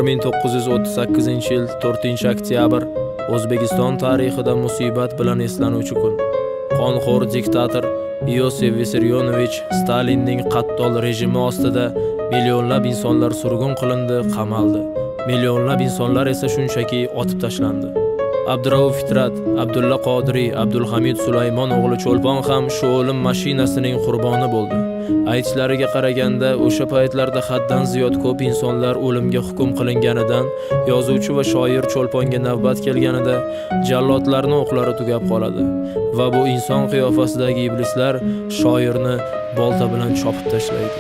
1938-yil 4-oktyabr O'zbekiston tarixida musibat bilan eslanuvchi kun. Qonxo'r diktator Iosif Vissarionovich Stalinning qattol rejimi ostida millionlab insonlar surgun qilindi, qamaldi. Millionlab insonlar esa shunchaki otib tashlandi. Abdurauf Fitrat, Abdulla Qodiriy, Abdulhamid Sulaymon o'g'li Cho'lpon ham shu o'lim mashinasining qurboni bo'ldi. Aytishlariga qaraganda, o'sha paytlarda haddan ziyod ko'p insonlar o'limga hukm qilinganidan, yozuvchi va shoir Cho'lponga navbat kelganida jallodlarning o'qlari tugab qoladi va bu inson qiyofasidagi iblislar shoirni bolta bilan chopib tashlaydi.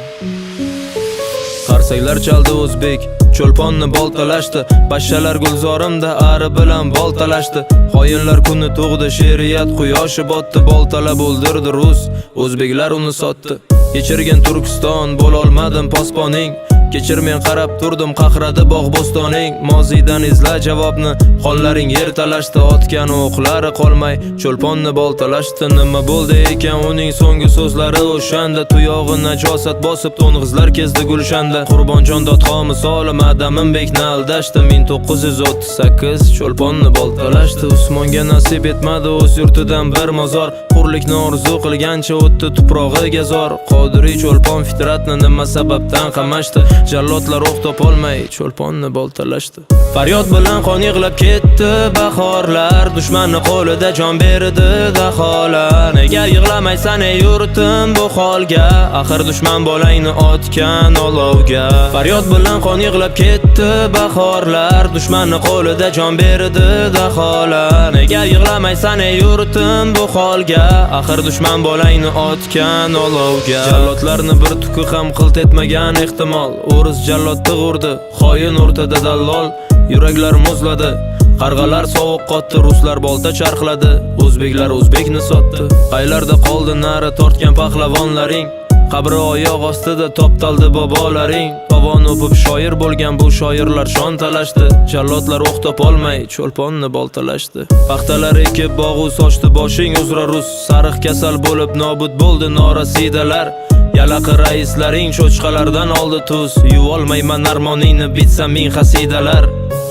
Qarsaklar chaldi, o'zbek Cho'lponni boltalashdi. Pashshalar gulzorimda ari bilan boltalashdi. Xoinlar kuni tug'di, she'riyat quyoshi botdi. Boltalab o'ldirdi rus, o'zbeklar uni sotdi. Kechirgin, Turkiston, bo'lolmadim posponing. Kechir, men qarab turdim, qahradi bog' bo'stoning. Moziydan izla javobni, xonlaring yer talashdi. Otgan o'qlari qolmay, Cho'lponni boltalashdi. Nima bo'ldi ekan uning so'nggi so'zlari o'shanda? Tuyog'i najosat bosib, to'ng'izlar kezdi gulshanda. Qurbonjon Dodxon misoli Madaminbekni aldashdi. 1938 Cho'lponni boltalashdi. Usmonga nasib etmadi o'z yurtidan bir mozor. Hurlikni orzu qilgancha o'tdi tuprog'iga zor. Qodiriy, Cho'lpon, Fitratni nima sababdan qamashdi? Jallodlar o'q topolmay, Cho'lponni boltalashdi. Faryod bilan qon yig'lab ketdi bahorlar. Dushmanni qo'lida jon berdi daholar. Nega yig'lamaysan, ey yurtim, bu holga? Axir dushman bolangni otgan olovga. Faryod bilan qon yig'lab ketdi bahorlar. Dushmanni qo'lida jon berdi daholar. Nega yig'lamaysan, ey yurtim, bu holga? Axir dushman bolangni otgan olovga. Jallodlarni bir tuki ham qilt etmagan ehtimol. O'ris jallod tig' urdi, xoin o'rtada dallol. Yuraklar muzladi, qarg'alar sovuq qotdi. Ruslar bolta charxladi, o'zbeklar o'zbekni sotdi. Qaylarda qoldi na'ra tortgan pahlavonlaring? Qabri oyoq ostida toptaldi bobolaring. Tovon o'pib shoir bo'lgan bu shoirlar shon talashdi. Jallodlar o'q topolmay, Cho'lponni boltalashdi. Paxtalar ekib bog'u sochdi boshing uzra rus. Sariq kasal bo'lib nobud bo'ldi norasidalar. Yalaqi raislaring cho'chqalardan oldi tuz. Yuvolmayman armoningni bitsa ming hasidalar.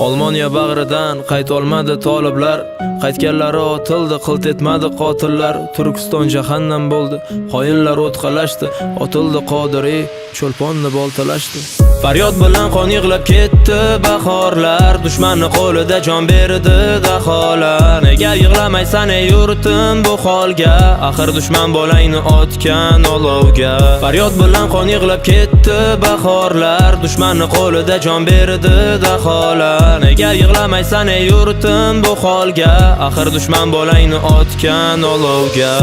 Olmoniya bag'ridan qaytolmadi toliblar. Qaytganlari otildi, qilt etmadi qotillar. Turkiston jahannam bo'ldi, xoinlar o't qalashdi. Otildi Qodiriy, Cho'lponni boltalashdi. Faryod bilan qon yig'lab ketdi bahorlar. Dushmanni qo'lida jon berdi daholar. Nega yig'lamaysan, ey yurtim, bu holga? Axir dushman bolangni otgan olovga. Faryod bilan qon yig'lab ketdi bahorlar. Dushmanni qo'lida jon berdi daholar. Nega yig'lamaysan, ey yurtim, bu holga? Axir dushman bolangni otgan olovga.